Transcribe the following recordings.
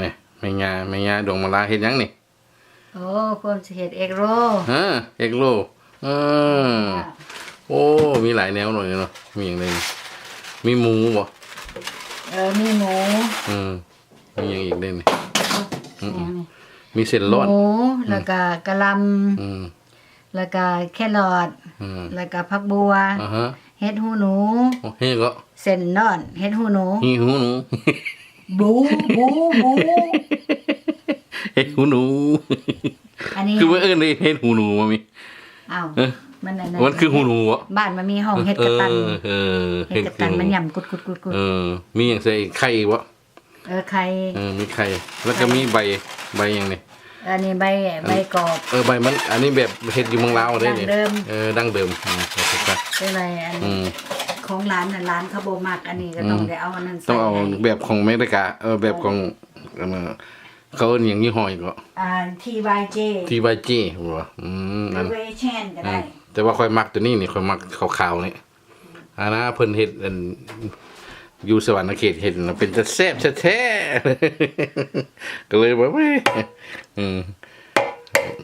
ນີ້ແມ່ຍ່າ ແມ່ຍ່າດວງມາລາເຮັດຫຍັງນີ້? ໂອ້ ພວມຊິເຮັດເອກໂລ ຮະ ເອກໂລ ເອີ ໂອ້ ມີຫຼາຍແນວເນາະນີ້ເນາະ. ມີຫຍັງແດ່ນີ້? ມີໝູບໍ່? ເອີ ມີໝູ ອືມ ມີຫຍັງອີກແດ່ນີ້? ອືມ ມີເສັ້ນລ້ອນ ໝູ ອືມ ແລ້ວກະກະຫຼ່ຳ ອືມ ແລ້ວກະແຄຣອດ ອືມ ແລ້ວກະຜັກບົ່ວ ອາຮະ ເຫັດຫູໜູ ໂອ້ ເຮັດກໍ ເສັ້ນລ້ອນ ເຫັດຫູໜູ ເຫັດຫູໜູ ບູ ບູ ບູ ເຫັດຫູໜູ ອັນນີ້ ຄືວ່າເອີ້ນເຫັດຫູໜູບໍ່ມີ? ອ້າວ ເອີ ມັນອັນນັ້ນ ມັນຄືຫູໜູບໍ່? ບ້ານມັນມີຫ້ອງເຫັດກະຕັນ ເອີ ເອີ ເຫັດກະຕັນ ເຫັດຫູໜູ ມັນຫຍ້ຳກຸດໆໆໆ ເອີ ມີຫຍັງໃສ່ ໄຂ່ບໍ່? ເອີ ໄຂ່ ເອີ ມີໄຂ່ ແລ້ວກໍມີໃບ ໃບຫຍັງນີ້? ອັນນີ້ໃບ ອັນ ໃບກອກ ເອີ ໃບມັນ ອັນນີ້ແບບເຮັດຢູ່ເມືອງລາວເດ້ນີ້ ເອີ ດັ້ງເດີມ ອືມ ຈັ່ງໃດ ອັນ ອືມ ຂອງຫຼານຫັ້ນ ຫຼານເຂົາບໍ່ມັກ ອັນນີ້ກໍຕ້ອງ ອືມ ໄດ້ເອົາອັນນັ້ນໃສ່ ຕ້ອງເອົາແບບຂອງອາເມລິກາ ເອີ ແບບຂອງ ເອີ ເຂົາເອີ້ນຫຍັງ ຍີ່ຫໍ້ຫຍັງເກາະ? ອ່າ ທີວາຍເຈ ທີວາຍເຈ ບໍ່ ອືມ ອັນ ຫຼືວ່າເອເຊຍນກໍໄດ້ ອືມ ແຕ່ວ່າຂ້ອຍມັກຕົວນີ້ນີ້ ຂ້ອຍມັກຂາວໆນີ້. ອັນນະ ເພິ່ນເຮັດ ອັນ ຢູ່ສະຫວັນນະເຂດເຫັນເປັນຕາແຊບແທ້ໆ ກໍເລີຍວ່າ ເອີ ອືມ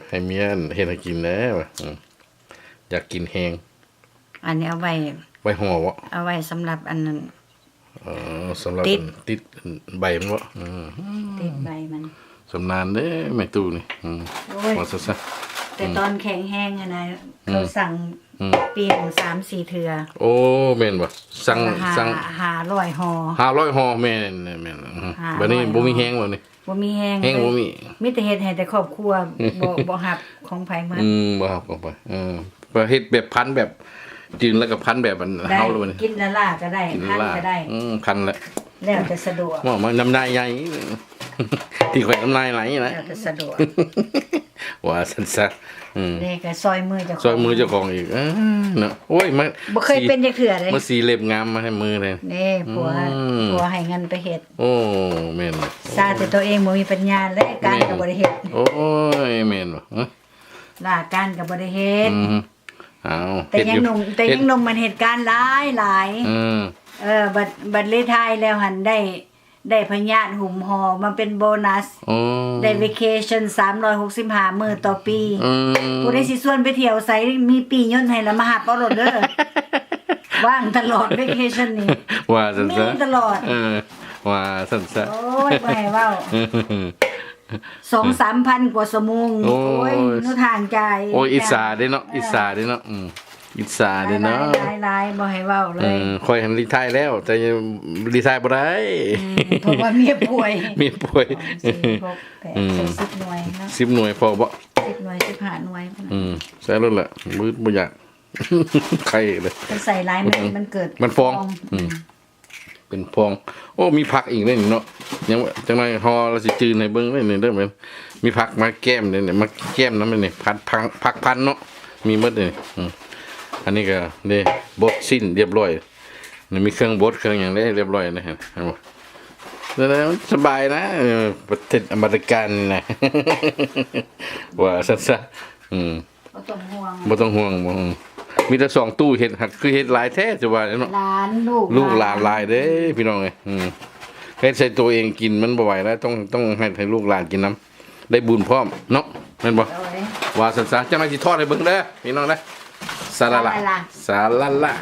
ໃຫ້ເມຍເຮັດໃຫ້ກິນແດ່ວ່າ ອືມ ຢາກກິນແຮງ. ອັນນີ້ເອົາໄວ້ ໄວ້ຫໍ່ບໍ່? ເອົາໄວ້ສຳລັບອັນນັ້ນ ອໍ ສຳລັບ ຕິດ ອັນ ຕິດ ອັນ ໃບມັນບໍ່? ອືມ ຕິດໃບມັນ. ຊຳນານເດ້ແມ່ຕູ້ນີ້ ອືມ ໂອ້ຍ ວ່າຊັ້ນຊະ ແຕ່ ອືມ ຕອນແຂງແຮງຫັ້ນນະ ອືມ ເຂົາສັ່ງ ອືມ ປີໜຶ່ງສາມສີ່ເທື່ອ. ໂອ້ ແມ່ນບໍ່? ສັ່ງ ສັ່ງຫ້າຮ້ອຍຫໍ່ ຫ້າຮ້ອຍຫໍ່ ແມ່ນ ແມ່ນ ແມ່ນ ອືມ ຫ້າຮ້ອຍ ບັດນີ້ບໍ່ມີແຮງ ບັດນີ້ບໍ່ມີແຮງ ແຮງບໍ່ມີ ມີແຕ່ເຮັດໃຫ້ແຕ່ຄອບຄົວ ບໍ່ ບໍ່ຮັບຂອງໃຜໝົດ ອືມ ບໍ່ຮັບຂອງໃຜ ເອີ ກໍເຮັດແບບພັນແບບຈືນ ແລ້ວກໍພັນແບບອັນ ໄດ້ ເຮົາລະບັດນີ້ ກິນລະລາກໍໄດ້ ກິນລະລາ ພັນກໍໄດ້ ອືມ ພັນລະ ແລ້ວແຕ່ສະດວກ ເວົ້າມານ້ຳລາຍໃຫຍ່ ທີ່ຂ້ອຍນ້ຳລາຍໄຫຼນະ ແລ້ວແຕ່ສະດວກ ວ່າຊັ້ນຊະ ອືມ ນີ້ກໍຊ່ອຍມືເຈົ້າຂອງ ຊ່ອຍມືເຈົ້າຂອງອີກ ເອີ ເນາະ ໂອ້ຍ ມາ ບໍ່ເຄີຍເປັນຈັກເທື່ອເດ້ ມາສີເລັບງາມມາໃຫ້ມືເດ້ ນີ້ຜົວ ອືມ ຜົວໃຫ້ເງິນໄປເຮັດ ໂອ້ ແມ່ນ ຊາແຕ່ຕົວເອງບໍ່ມີປັນຍາ ແລະການກໍບໍ່ໄດ້ເຮັດ ໂອ້ຍ ແມ່ນບໍ່? ລາການກໍບໍ່ໄດ້ເຮັດ ອືມ ອ້າວ ແຕ່ຍັງໜຸ່ມ ແຕ່ຍັງໜຸ່ມມັນເຮັດການຫຼາຍໆ ເອີ ເອີ ບັດ ບັດຣີທາຍແລ້ວຫັ້ນໄດ້ ໄດ້ພະຍາດຫຸມຫໍ່ມາເປັນໂບນັສ ໂອ້ ໄດ້ເວເຄຊັ່ນສາມຮ້ອຍຫົກສິບຫ້າມື້ຕໍ່ປີ ອືມ ຜູ້ໃດຊິຊວນໄປທ່ຽວໃສ ມີປີ້ຍົນໃຫ້ລະມາຮັບເອົາໂລດເດີ ວ່າງຕະຫຼອດເວເຄຊັ່ນນີ້ ວ່າຊັ້ນຊະ ມີຕະຫຼອດ ເອີ ວ່າຊັ້ນຊະ ໂອ້ຍ ບໍ່ໃຫ້ເວົ້າ ສອງສາມພັນກວ່າຊົ່ວໂມງ ໂອ້ຍ ໂອ້ຍ ໜູທາງຈ່າຍ ໂອ້ຍ ອິດສາເດ້ເນາະ ເອີ ອິດສາເດ້ເນາະ ອືມ ອິດສາເດ້ເນາະ ຫຼາຍໆ ຫຼາຍໆ ບໍ່ໃຫ້ເວົ້າເລີຍ ເອີ ຂ້ອຍຫັ້ນຣີທາຍແລ້ວ ແຕ່ຣີທາຍບໍ່ໄດ້ ອືມ ເພາະວ່າເມຍປ່ວຍ ເມຍປ່ວຍ ສອງ ສີ່ ຫົກ ແປດ ອືມ ໃສ່ສິບໜ່ວຍເນາະ ສິບໜ່ວຍພໍບໍ່? ສິບໜ່ວຍ ສິບຫ້າໜ່ວຍ ອືມ ໃສ່ໂລດລະ ບໍ່ ບໍ່ຢາກ ໄຂ່ເລີຍ ຄັນໃສ່ຫຼາຍມັນ ອືມ ມັນເກີດ ມັນຟອງ ຟອງ ອືມ ເປັນຟອງ ໂອ້ ມີຜັກອີກເດ້ນີ້ເນາະ ຍັງ ຈັກໜ່ອຍຫໍ່ລະຊິຈື່ນໃຫ້ເບິ່ງເດ້ນີ້ເດີ ມີຜັກມາແກ້ມເດ້ນີ້ ມາແກ້ມນຳນີ້ ຜັກ ຜັກ ຜັກພັນເນາະ ມີໝົດນີ້ ອືມ ອັນນີ້ກໍເດ້ ບົດສິ້ນລຽບລ້ອຍ ນີ້ມີເຄື່ອງບົດເຄື່ອງຫຍັງເດ້ ລຽບລ້ອຍເດ້ ເຫັນບໍ່ ສະບາຍນະ ເອີ ປະເທດອາເມລິການີ້ນະ ວ່າຊັ້ນຊະ ອືມ ບໍ່ຕ້ອງຫ່ວງ ບໍ່ຕ້ອງຫ່ວງ ບໍ່ ອືມ ມີແຕ່ສອງຕູ້ເຮັດ ຫາກຄືເຮັດຫຼາຍແທ້ ຈະວ່າເນາະ ຫຼານ ລູກ ລູກຫຼານຫຼາຍເດ້ ພີ່ນ້ອງເອີຍ ອືມ ເຮັດໃສ່ຕົວເອງກິນມັນບໍ່ໄຫວແລ້ວ ຕ້ອງ ຕ້ອງໃຫ້ ໃຫ້ລູກຫຼານກິນນຳ ໄດ້ບຸນພ້ອມເນາະ ແມ່ນບໍ່? ໂດຍ ວ່າຊັ້ນຊະ ຈັ່ງໃດຊິທອດໃຫ້ເບິ່ງເດີ ພີ່ນ້ອງເດີ ຊາລາລາ ຊາລາລາ ຊາລາລາ